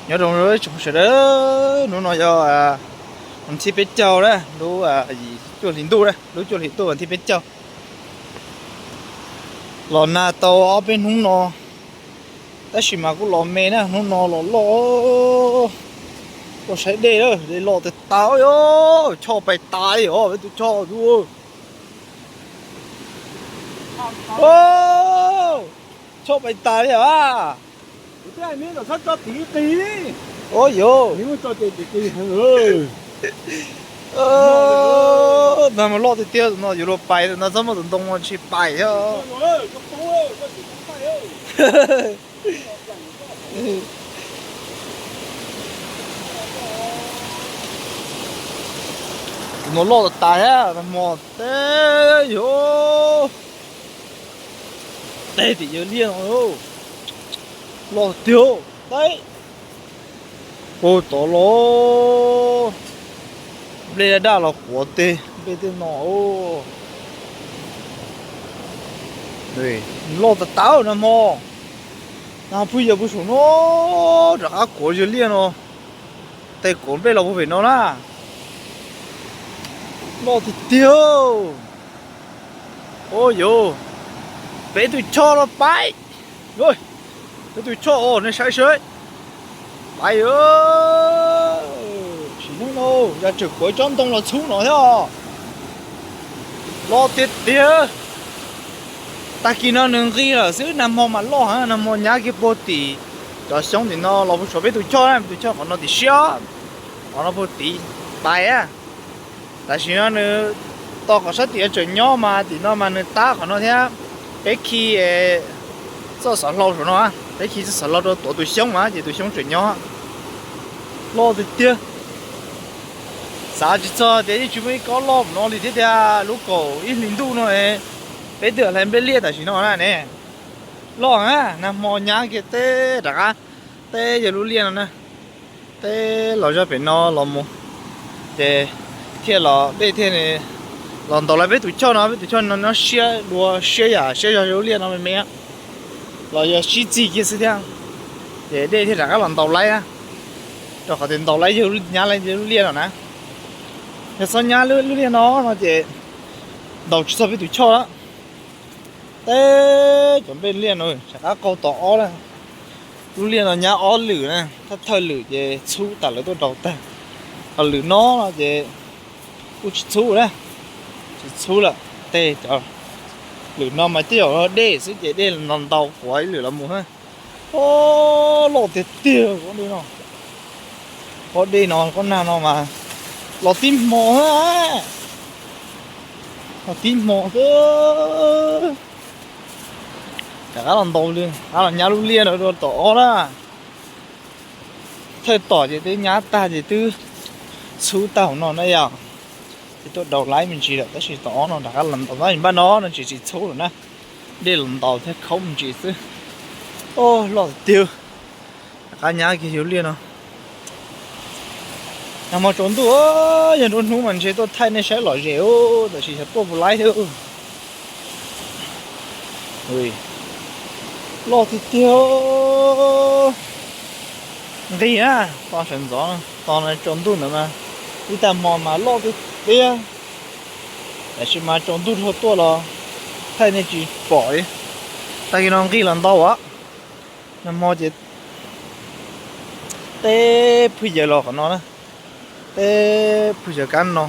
Nyob zoo tsoom sawv daws, hnub no yog vas thib peb caug na, lub cuaj hlis ntuj na, lub cuaj hlis ntuj vas thib peb caug. Los nag tau ob peb hnub no, tab sis mas kuj los me na, hnub no los loj. Tuaj saib dej lawm, dej loj tiag tas, choj pais tas li os, peb tus choj tus. Choj pais tas li a. Ua yuav, nag mas loj tiag tiag no, yuav luag pais no txhob muaj tus ntoo no tsis pais thiab. Tus no loj tas tas thiab, nag hmo teb yog teb tim yawg liaj no loj tiag. Teb puag tod los, nplej daj daj los quav teg nplej tej no. Loj tas tas nag hmo. Nag hmo phooj ywg pw saum no, rov qab quav yawg liaj no, tej quav nplej los puag pem no na. Loj tiag tiag. Ua yuav, peb tus choj los pais. Peb tus choj os, nej saib seb. Pais, sim neej no yog tseem quav tsob ntoo los txhub no thiab. Loj tiag tiag. Tag kis no nws nqis lawm xwb, nag hmo mas loj heev, nag hmo nyab kiag puag tim cov xyoob tim no los puag saum peb tus choj na, peb tus choj qhov no tim siab, qhov no puag tim pais. Tam sim no nws tos qhov sab tim tseem nyob mas tim no mas nws tab qhov no thiab. Peb khi txoj xov hlau saum no, peb khi txoj xov hlau rau tuav tus xyoob mas ces tus xyoob tseem nyob. Loj tiag tiag. Xav tsis txog tias yeej tsis muaj ib kob loj no li thiab tiag, lub kaum ib hlis ntuj no peb twb hlais nplej liaj tam sim no na ne. Loj na, nag hmo nyab kiag teb rov qab, teb yawg lub liaj no na. Teb los zog pem no los mus, ces thiaj los dej thiaj los ntaus laib peb tus choj no, peb tus choj no nyob siab dua siab yam siab zog yawg lub liaj no me me, los yog sib txig kiag xwb thiab. Ces dej thiaj rov qab los ntaus laib, rau qhov tias ntaus laib yawg nyab laib yawg lub liaj no na. Yog txhob nyab lub liaj no no ces ntaus tsis txog peb tus choj lawm. Teb cov nplej liaj no rov qab qaug tom ob na. Lub liaj no nyab ob lwm na, thawj thawj lwm ces txhub tas lawv tuaj rau tag. Ho lwm no no ces kuj tsis txhub na, tsis txhub lawm. Tej cov lwm no mas tej zaum dej xwb ces dej los ntaus quav ib lwm los mus na. Loj tiag tiag qhov dej no, qhov dej no, qhov nag no mas los tib hmo, los tib hmo xwb. Rov qab los ntaus li, rov qab los nyab lub liaj no rau tom ob na. Thawj tom ces twb nyab tag ces twb txhub tag hauv no na yom. Ces tuaj daus laib me ntsis lawm tab sis tom ob no rov qab los ntaus, tab sis npaj no no tsis tsis txhub lawm na. Dej los ntaus thiab khaub me ntsis xwb. Loj tiag. Rov qab nyab kiag yawg lub liaj no. Nag hmo tsaus ntuj, yog nruab hnub mas ntshe tuaj thaij nej saib lom zem, tab sis xyov tuaj puas laib thiab. Loj tiag tiag. Nqis na, to sawv ntxov, to no tsaus ntuj ntawd mas ib tag hmo mas loj tiag tiag. Tab sis mas tsaus ntuj dhau tuaj los thaij nej tsis pom li. Tag kis no nqis los ntau as. Nag hmo ces teb phooj ywg los qhov no na, teb phooj ywg kab no,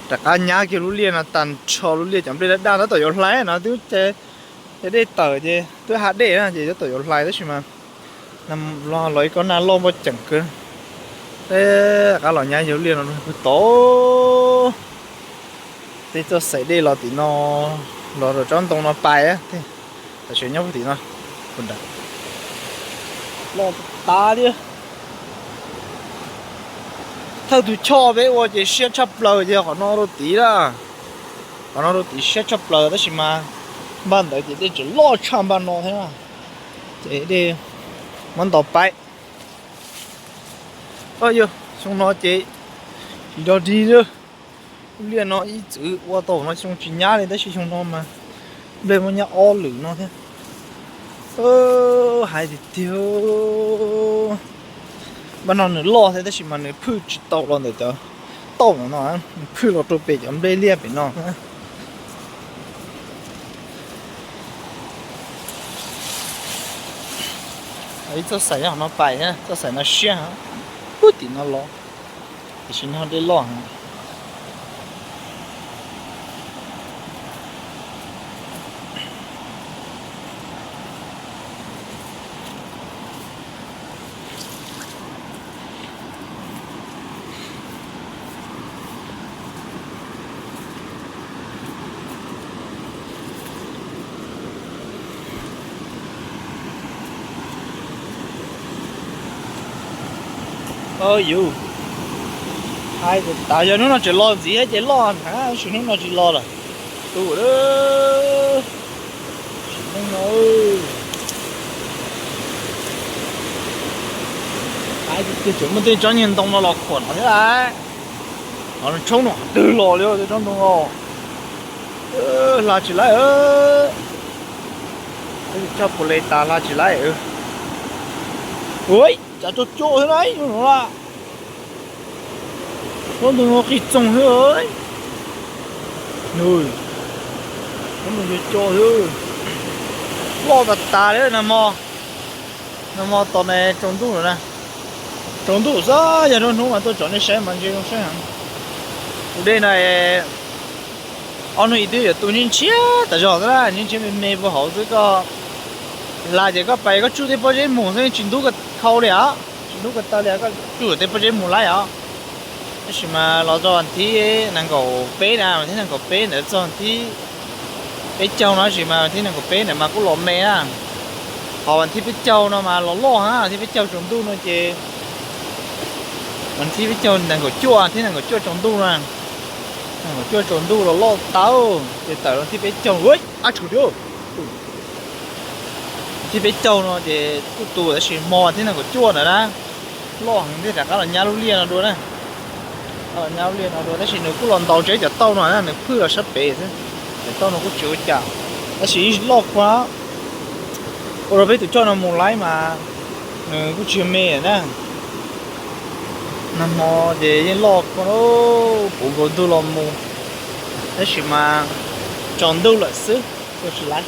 rov qab nyab kiag lub liaj no tag nrho, lub liaj cov nplej daj daj tab tom yuav hlais no twb ces dej tawm ces twb ha dej na ces tab tom yuav hlais tab sis mas los ib kob nag loj npoj ceem kawg. Teb rov qab los nyab yawg lub liaj no pw tod. Tej txoj xaim dej los tim no, los rau tsob ntoo no pais, tam sim nyob tim no. Loj tas li. Thawj tus choj peb ua ces siab tshaj plaws ces qhov no rau tid lawm. Qhov no rau tid siab tshaj plaws tab sis mas npaj ntawd ces dej tseem loj tshaj npaj no thiab na. Ces dej muab ntaus pais. Yog xyoo no ces tsis dog dig li. Lub liaj no ib txwm ua tau no xyoo tsis nyab li tab sis xyoo no mas nplej muab nyab ob lwm no thiab. Hais tiag tiag, Npaj no nws loj thiab tab sis mas nws phwj tsis tau los ntawm cov tauj no no, nws phwj los rau pem cov nplej liaj pem no. Ib txoj xaim no pais, txoj xaim no siab, pub tim no los, tiam sis no dej loj. Yus, hais tas yog hnub no tseem los ntxiv ces loj ntag, tab sis hnub no tsis los lawm. Tu, sim neej no, hais tias tseem muaj tej tsob niag ntoo no los khuam no thiab lauj. Ho tshoob no qhov twg los li tej tsob ntoo no, hla tsis laib. Coj pus le tas hla tsis laib. Ua cas cua cua thiab lauj, no na. Tsob ntoo no qis txoog xwb. Tsob ntoo cua cua xwb. Loj tas tas li nag hmo. Nag hmo tos ne tsaus ntuj lawm na. Tsaus ntuj xwb, yog nruab hnub mas tuaj tsom nej saib mas ntshe zoo saib heev. Tus dej no ob hnub ib twb yuav tu ntshiab ntshiab tas zog xwb, ntshiab ntshiab me me puag hauv xwb. Koj hla ces koj pais koj tsuj tej pob zeb mus xwb, tsis ntub ko khau li os, tsis ntub ko taw li os, koj tsuj tej pob zeb mus laib os. Tab sis mas los txog vas thib nees nkaum peb na, vas thib nees nkaum peb ntawd txog vas thib peb caug no, tab sis mas vas thib nees nkaum peb ntawd mas kuj los me na. Ho vas thib peb caug no mas los loj na, vas thib peb caug tsaus ntuj no ces, vas thib peb caug nees nkaum cuaj, thib nees nkaum cuaj tsaus ntuj na, nees nkaum cuaj tsaus ntuj los loj tau, ces tawm vas thib peb caug, ab tshwm thiab. Thib peb caug no ces kuj tu tab sis hmo vas thib nees nkaum cuaj ntawd na, loj heev thiaj rov qab los nyab lub liaj no dua na. Los nyab lub liaj no dua tab sis nws kuj los ntaus tsev cov tauj no na, nws phwj los sab pem xwb, cov tauj no kuj tsis ua cas, tab sis loj kua. Ua rau peb tus choj no mus laib mas nws kuj tsis me na. Nag hmo ces yeej loj kua, puv nkaus ntug los mus, tab sis mas tsaus ntuj lawm xwb, ua tsis laib.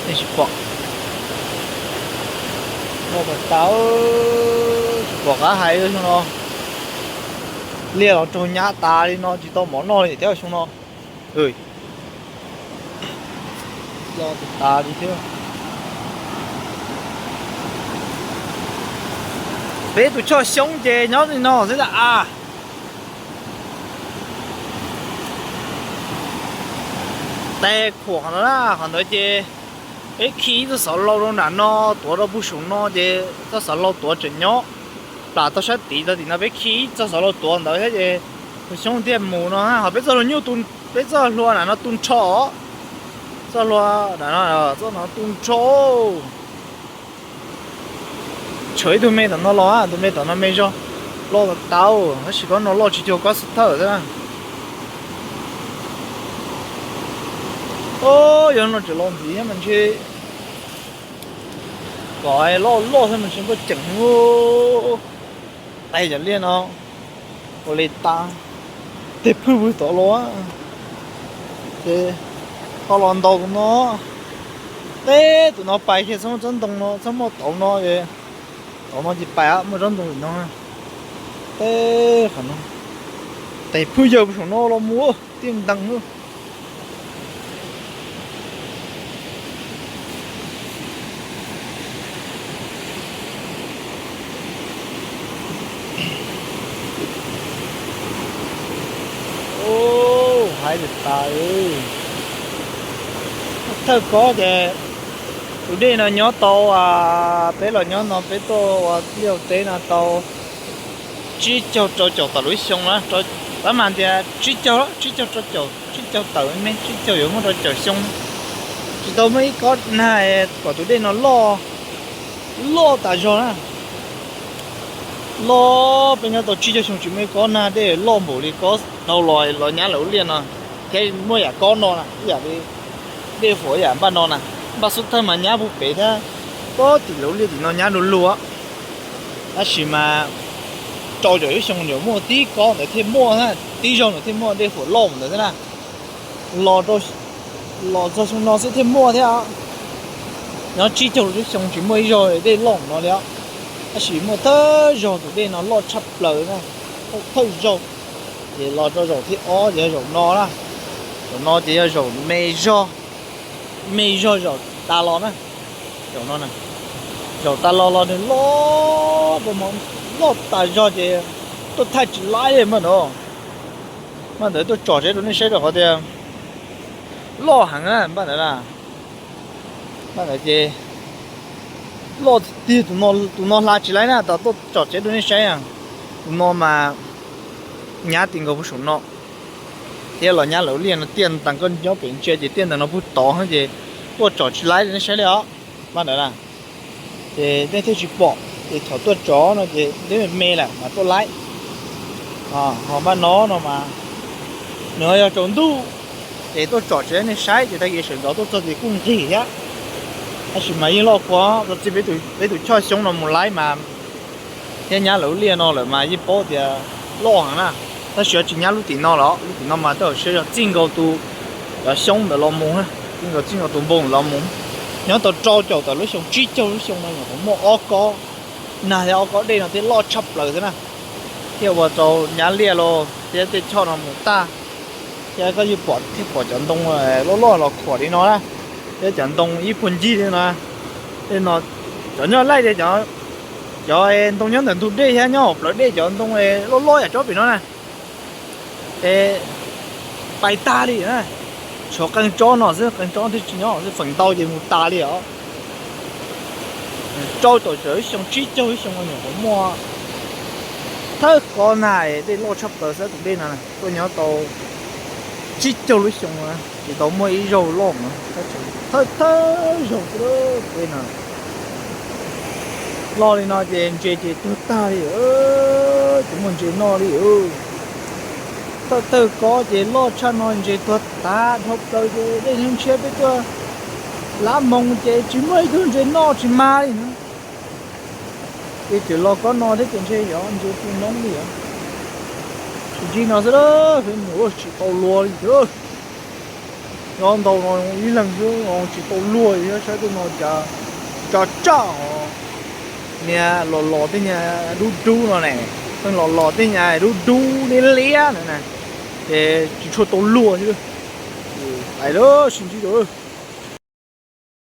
Nej tsis pom, loj tas tas, tsis pom qab hais xyoo no. Liaj los raug nyab tas li no tsis tau mov noj li thiab xyoo no. Loj tas tas li thiab. Peb tus choj xyoob ces nyob li no xwb ntag a. Tes khuam qhov ntawd na, qhov ntawd ces peb khi ib txoj xov laus rau nram no tuav rau puag saum no ces txoj xov laus tuav tseem nyob plam tau sab tid tau tim no, peb khi ib txoj xov laus tuav ntawd thiab ces tus xyoob thiaj mus no. Ho peb txoj hlua nyuj, peb txoj hlua nram no tu nrho, txoj hlua nram no, txoj no tu nrho. Tshuav ib tug me tom no los, tus me tom no me zog, loj tas tas, tab sis kob no loj tsis cuag kob xub thawj xwb na. Yog no tseem los ntxiv mas ntshe kom loj loj thiab mas ntshe npaj ceem. Tais cov liaj no ua li tas, tej phwj pw tod los, ces ho los ntaus tus no, teb tus no pais kiag txhob muaj tsob ntoo no, txhob muaj tauv no, tauv no ces pais muaj tsob ntoo no, teb qhov no, tes phwj yawg pw saum no los mus tiaj ntees. Hais tas tas, thawj kob ces tus dej no nyob tau, peb los nyob no peb tuaj ua liaj ua teb no tau tsib caug rau caum tawm lub xyoo na, tab mas tias tsib caug, tsib caug rau caum, tsib caug tawm me, tsib caug yuav muaj rau caum xyoo. Tsis tau muaj ib kob nag kom tus dej no loj, loj tas zog na. Loj, peb nyob tau tsib caug xyoo tsis muaj ib kob nag dej loj npaum li kob dhau los los nyab lawv lub liaj no, thiab muaj yam kob no na, ib yam li dej huam yam npaj no na, npaj xub thawj mas nyab puag pem thiab, kob tim lawv lub liaj tim no nyab luag luag. Tab sis mas rau caum lub xyoo ntawd muaj tib kob ntawd thiaj muaj na, tib zaug ntawd thiaj muaj dej huam loj ntawd thiab na. Los txog xyoo no xwb thiaj muaj thiab. Nyob tsib caug lub xyoo tsis muaj ib zaug dej loj no li os. Tab sis muaj thawj zaug tus dej no loj tshaj plaws na, thawj zaug. Ces los rau zaum thib ob ces yog zaum no na. Zaum no ces yog zaum me zog, me zog zaum tas los na. Zaum no, zaum tas los los nws loj, loj tas zog ces tuaj thaij tsis laib li npaj ntawd. Npaj ntawd tuaj tsom tsev rau nej saib rau qhov tias loj heev na npaj ntawd na. Npaj ntawd ces loj tiag tiag, tus no hla tsis laib na, tas tuaj tsom tsev rau nej saib. Tus no mas nyab ti nkaus puag saum no, thiab los nyab lawv liaj no tiaj ntawd koj nyob pem ntsia ces tiaj ntawd no puag tod ces tuaj tsom tsis laib li nej saib li os. Npaj ntawd na, ces nej thiaj tsis pom, ces thaum tuaj tsom no ces twb me me lawm mas tuaj laib. Ho npaj no no mas nws ho yog tsaus ntuj, ces tuaj tsom tsis laib nej saib ces tag kis sawv ntxov tuaj txog ces kuj nqig thiab. Tab sis mas yeej loj khuav tau txij peb tus choj xyoob no mus laib mas, thiab nyab lawv liaj no lawm mas yeej paub tias loj heev na. Tab sis tsis nyab lub tim no lawm, lub tim no mas tej zaum siab zog txij nkaus tus, cov xyoob ntawd los mus, txij nkaus, txij nkaus tus npoo los mus. Nyob tau rau caum tawm lub xyoo, tsib caug lub xyoo no nyuam qhuav muaj ob kob nag thiab ob kob dej no thiaj loj tshaj plaws xwb na. Thiaj ua rau nyab liaj los thiab tej choj no mus tag. Thiab koj yeej pom, thiaj pom cov ntoo loj loj los khuam li no na, thiab cov ntoo ib puag ncig li no. Tej no cov nyob laij tias cov ntoo nyob ntawm ntug dej thiab nyob hauv plawv dej cov ntoo loj loj yam tsob pem no na, es pais tag li na. Tshuav qee tsob no xwb, qee tsob thiaj tsis nyob xwb, feem ntau ces mus tas li os. Rau caum tawm lub xyoo, tsib caug lub xyoo no nyuam qhuav muaj thawj kob nag dej loj tshaj plaws xwb tus dej no. Tuaj nyob tau tsib caug lub xyoo tsis tau muaj ib zaug loj no, thawj thawj zaug xwb tus dej no. Loj li no ces ntses ces tuag tag li, tsis muaj ntses noj li. Thawj thawj kob ces loj tshaj no ntses tuag tag dhau plaws ces dej ntshiab peb tuaj lab moo ces tsis muaj ib tug ntses noj tsis mag li na. Ces tseem los kob no thiab ces ntshe yog ntses tu noob li os. Tsis ntsib no xwb, peb mus tsis tau luag li thiab. Nyob ntau no ib leeg xwb tsis tau luag li thiab, saib tej no cas tsa tsaj os. Niag los los tej niag dub dub no ne, tej los los tej niag dub dub liab liab na, ces tsis tshua tau luag thiab. Ais lawm, sib ntsib rau.